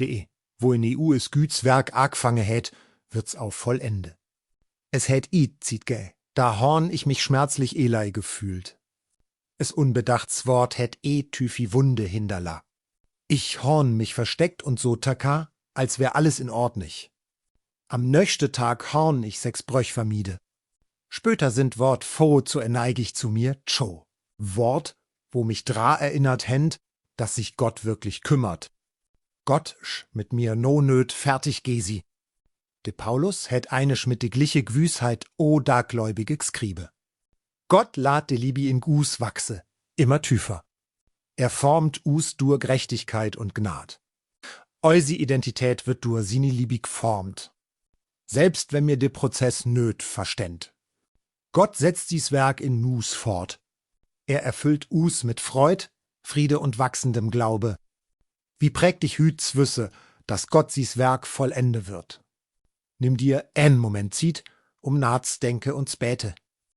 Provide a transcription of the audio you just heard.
de, wo in EU es Güts Werk angefangen hät, wird's auch vollende. Es hät zieht gä, da horn ich mich schmerzlich elei gefühlt. Es unbedachts Wort hät tüfi Wunde hinderla. Ich horn mich versteckt und so taka, als wär alles in ordnig. Am nöchte Tag horn ich 6 Bröch vermiede. Spöter sind Wort fo zu erneigig zu mir, tscho. Wort, wo mich dra erinnert händ, dass sich Gott wirklich kümmert. Gott mit mir no nöt fertig gesi. De Paulus hätt einisch mit de gliche Gwüsheit o da gläubige gskriebe. Gott lad de Libi in Gus wachse, immer tüfer. Er formt us dur Gerechtigkeit und Gnad. Eusi Identität wird dur sini Libi geformt. Selbst wenn mir de Prozess nöt verständ. Gott setzt dies Werk in nus fort. Er erfüllt us mit Freud, Friede und wachsendem Glaube. Wie prägtig hüt's wüsse, dass Gott dies Werk vollende wird. Nimm dir Moment Zeit, um nahts denke und späte.